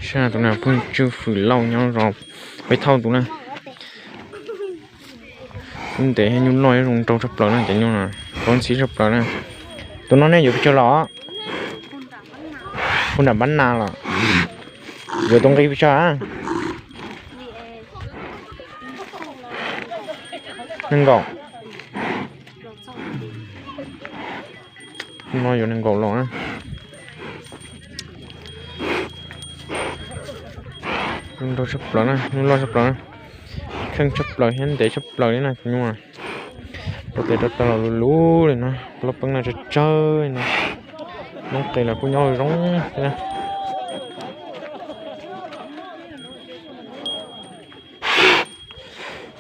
Saib tus no phooj ywg Fwm Lauj nyob zos Peb Thauj tus na. Lub ntev thiab nyuj loj zoo nraug tshaj plaws na, cov nyuj no, kab ntxhib tshaj plaws na. Tus no nej yuav pes tsawg los? Pub nram Npab Nas los? Yuav tus nqi pes tsawg? Nees nkaum. No yuav nees nkaum los na. Zoo nraug tshaj plaws na, nyuj loj tshaj plaws na. Kheej tshaj plaws thiab ntev tshaj plaws li na tus nyuj. Rau tes rau taw los luv luv li no, plaub peeb no tsawg tsawg li no. Noob qes los kuj nyob zoo thiab.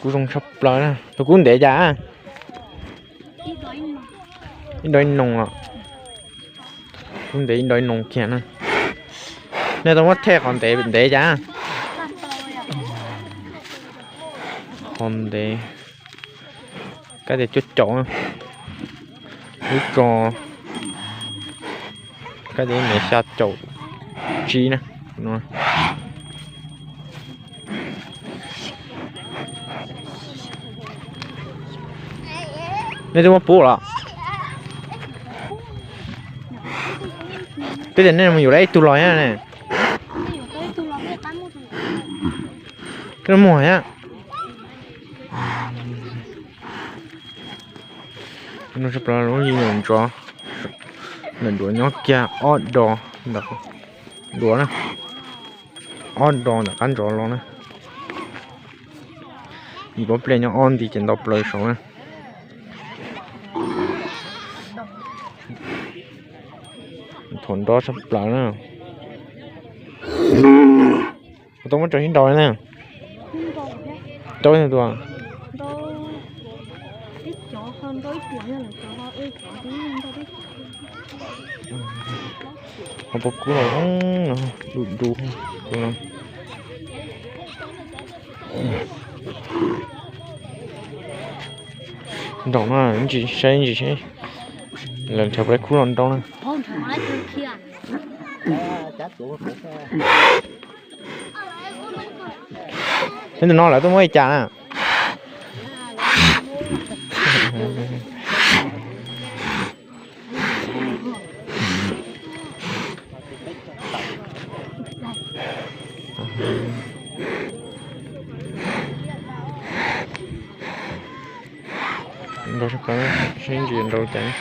Kuj zoo tshaj plaws na. Tus kub ntev cas? Ib nrov ib noog os. Kub ntev ib nrov ib noog kiag na. Nej tau muab thej qhov ntev ntev cas? Qhov ntev kab tias cuaj caum, lub tso kab tias ib mev xya caum tsib na. Nej twb muab pub los? Twb tias nej mus yuav lawm ib tug los thiab ne. Twb muag thiab. Nws tsis plam lub yim ntsuav, ntawm duav nyob kiag ob do, ntawm duav na, ob do ntawm qab ntsuav los na. Yim pob pliaj nyob ob nti ces ntau plaws saud na. Thaum nrov tshaj plaws na. Kuv tau muab rau sib nrau na. Rau tus. Qhov pob kub los zoo, du du. Nraum no ntsis saib ntsis saib, lawv nrhiav puas tau khub los nrau na. Neb tus no lawv tuaj muab li cas na? Nrau sab plaws, saib ntsis nrau cas.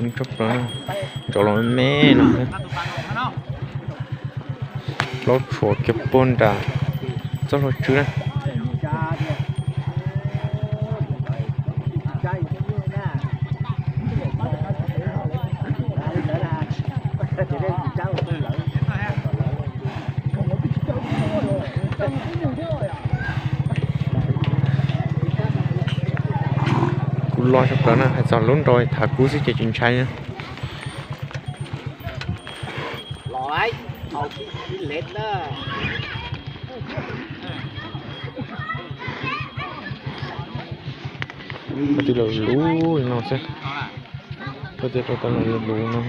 Tshaj plaws, cov los me no. Plaub tshuav kiag puag nram txoj hlua tswb na. Kuv lo tshaj plaws na, hais txog lub nrau thav kub xwb ces tsis ntshai na. Koj twb los luv no xwb. Koj twb rau tau los luv no.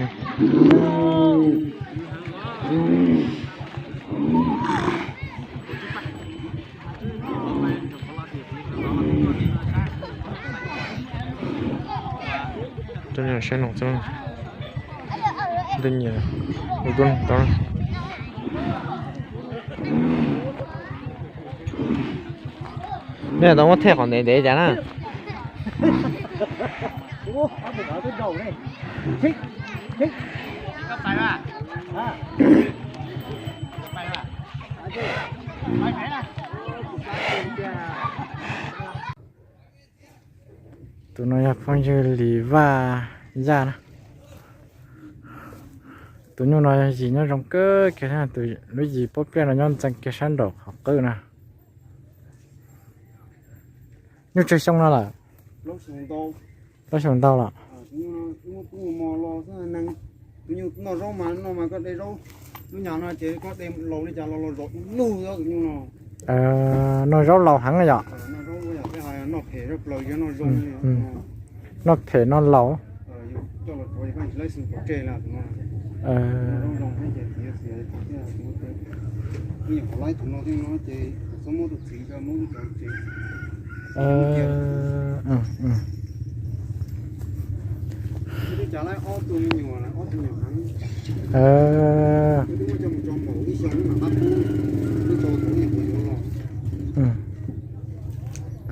Saib no xwb, ntej nyias ua tuaj no tau. Nej tau muab thej qhov ntev ntev cas na? Tus no yog phooj ywg Lis Vaj Yaj na. Tus nyuj no yog yim nyob zoo kawg kiag, tus lub yim pob pliaj no nyob ntxeev kiag sab nraum qhov qwj na. Nyuj tsawg xyoo no lawm? Plaub xyoo ntau los? Tus nyuj noj zaub mas noj mas koj de zaub, lub nyuag no ces koj de laus li cas los los zom lug tus nyuj no. Noj zaub laus heev yom. Noj zaub yog peb hais noj phem zaj plaws yog noj zoo li. Noj phem noj laus. Coj los tsuav koj tsis laib xwb pov tseg lawm tus no. Noj zaub zoo thiab ces txiv xiam tus no, txiv tus no ces txhob muab tus txiv rau muab lub cov tsev. Li cas lawv ob tug me nyuam, ob tug me nyuam heev. Twb muab coj mus tso maum ib xyoo mam qab pub, twb tso tus me nyuam yuav los.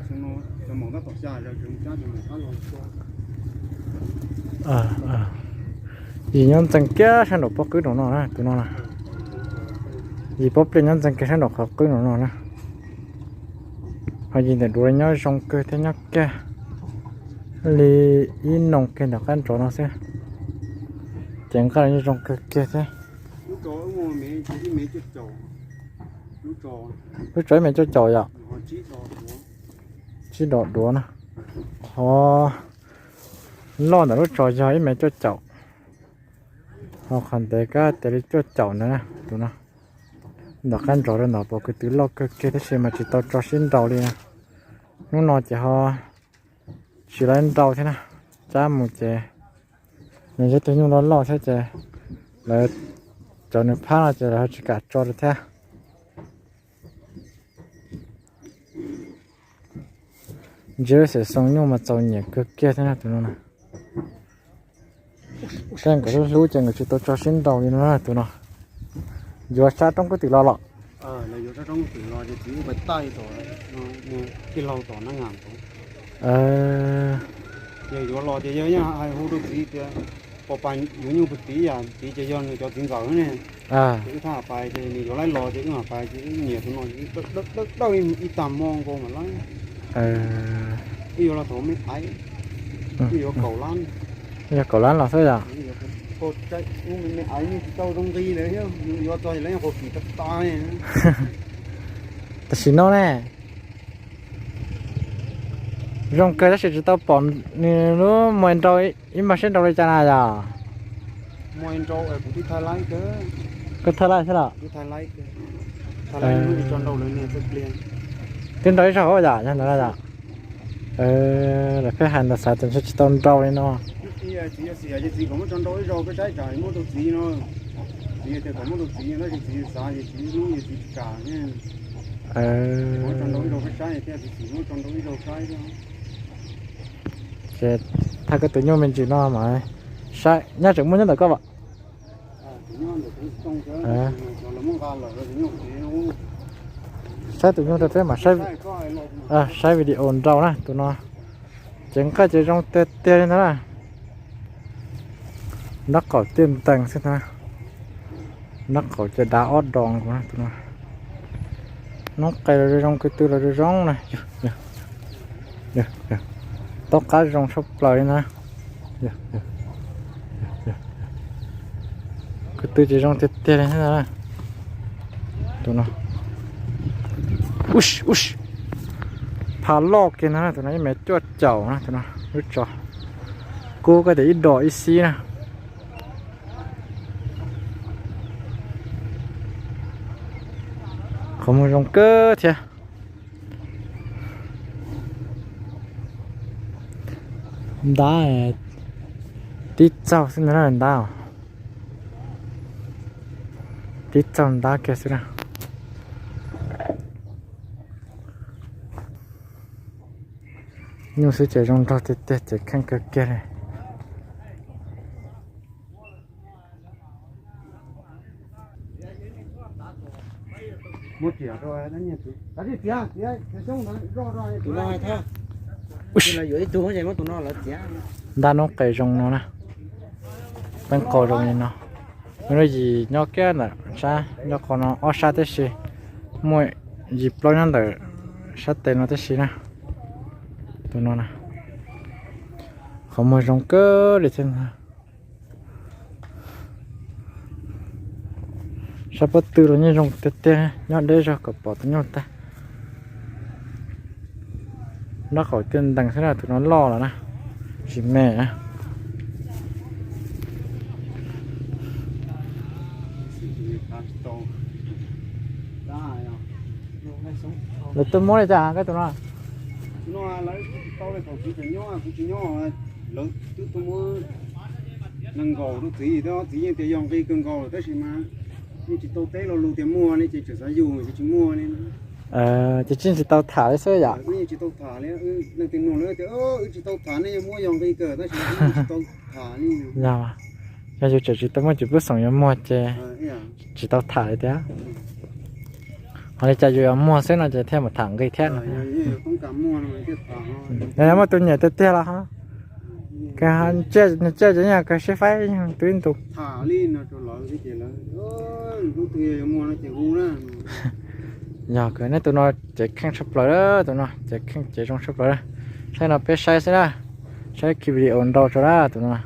Xyoo no cov maum tab tom xya zaws tseem cab cov maum qab los tso. Yim nyob ntxees kiag sab nraum pob qwb nraum no na tus no na. Yim pob pliaj nyob ntxees kiag sab nraum qhov qwb nraum no na. Ho yim ntawm duav nyob zoo kawg thiab, nyob kiag li ib noog kiag ntawm qab ntsov no xwb. Ces nqaij los yeej zoo kawg kiag thiab. Lub tsov ib me cuaj caum yom. Tsib dos duav na. Qhov loj ntawm lub tsov yog ib me cuaj caum. Ho qhov ntev kab tias li cuaj caum ntawd na tus no. Ntawm qab ntsov rau ntawm pom kwv tw loj kawg kiag tab sis mas tsis tau tso sib nraus li na. Hnub no ces ho tsis lawv nrau thiab na. Cab mus ces nws yog tus nyuj loj loj thiab ces lawv cov nws phab no ces lawv ho tsis kam tso rau thiab. Ntsia lub xim xoo nyuj mas txaus nyiam kawg kiag thiab na tus no na. Saib nkawd hlub hlub ces nkawd tsis tau tso sib nraus li no na tus no. Yuav sab roob kwv twm los los. Tij laug tom na nga. Ces yuav los ces yog yeej hais hu rau txiv tias, pos pas yuav nyuj puag tid yam tid ces yog nws cov txiv ntxawm ne. Ces wb thaj pais ces nws yuav laib los ces wb mam pais ces wb nyiam tus no, dawj ib tag hmo nkaus mam laib. Wb yuav los thaum me aiv, wb yuav kaum lab. Yog kaum lab los xwb yom. Me aiv yeej tsis tau zoo nqi ntawd thiab, yuav txog lawv yeej qhuas kim tag tas. Tam sim no ne, zoo kawg tab sis tsis tau pom nws lub muag nrau ib mag seb nrau li cas na yom. Koj thawj laij xwb los? Twb nrau ib zaug yom, yog ntawd yom. Lawv pheej hais ntawd xav tias ntshe tsis tau nrau li no. Ces thaj koj tus nyuj me ntsis no mas saib, nyob tseem muaj nyob ntawm koj as. Saib tus nyuj rau peb mam saib, saib video nrau na tus no. Ces nqaij ces zoo tiag tiag li ntag na. Nraub qaum tiaj ntees xwb ntag. Nraub qaum ces dav ob dos tus no. Noob qes los zoo, ko tw los zoo zoo na. Taub qab zoo tshaj plaws li ntag. Ko tw ces zoo tiag tiag li ntag. Tus no, ub, pha loj kiag no, tus no ib mev cuaj caum na, tus no lub tsov kub koj tias ib dos ib xib na. Qhov muag zoo kawg thiab. Ntab tib txaug xwb ntag, ntab tib txaug ntab kiag xwb na. Nyuj xwb ces zoo nraug tiag tiag ces kheej kawg kiag li. Ntab noob qes zoo no na, peeb qau zoo li no. Muaj lub yim nyob kiag ntawm sab nyob qhov no ob sab tib si, muaj yim plaub nyob ntawm sab tes no tib si na. Tus no na, qhov muag zoo kawg li thiab ntag. Sab pob tw los yeej zoo tiag tiag, nyob deb zog kom pom tus nyuj tag. Nraub qaum tiaj ntees xwb na, tus no loj lawm na, tsis me na. Lawv tuaj muab li cas koj tus no? Tus no lawv tsis tau li, thaum kuv tseem nyob, kuv tsis nyob, lawv twb tuaj muab nees nkaum rau txiv, tab txiv yeej tias yog nqi kawg nkaus lawm tab sis mas yeej tsis tau teb lo lus tias muag li ces tseem xav yug ces tsis muag li. Ces tseem tsis tau tham li xwb yom? Wb yeej tsis tau tham li, leej twg nug lawv tias wb tsis tau tham, nej yuav muab yog nqi kawg tab sis wb yeej tsis tau tham li. Yog, yog yus tseem tsis tau muaj cov pub xoom yuav muag ces tsis tau tham li tiag. Ho li cas yus yuav muag xwb no ces thiaj mus tham nqi thiab. Yog muaj tus nyiam tiag tiag los ho, nws tsiaj ces yeej kawg sib faib twb ntu. Yog kawg, neb tus no cev kheej tshaj plaws, tus no cev kheej cev zoo tshaj plaws. Saib no peb saib xwb na, saib ki video ntau tso na tus no.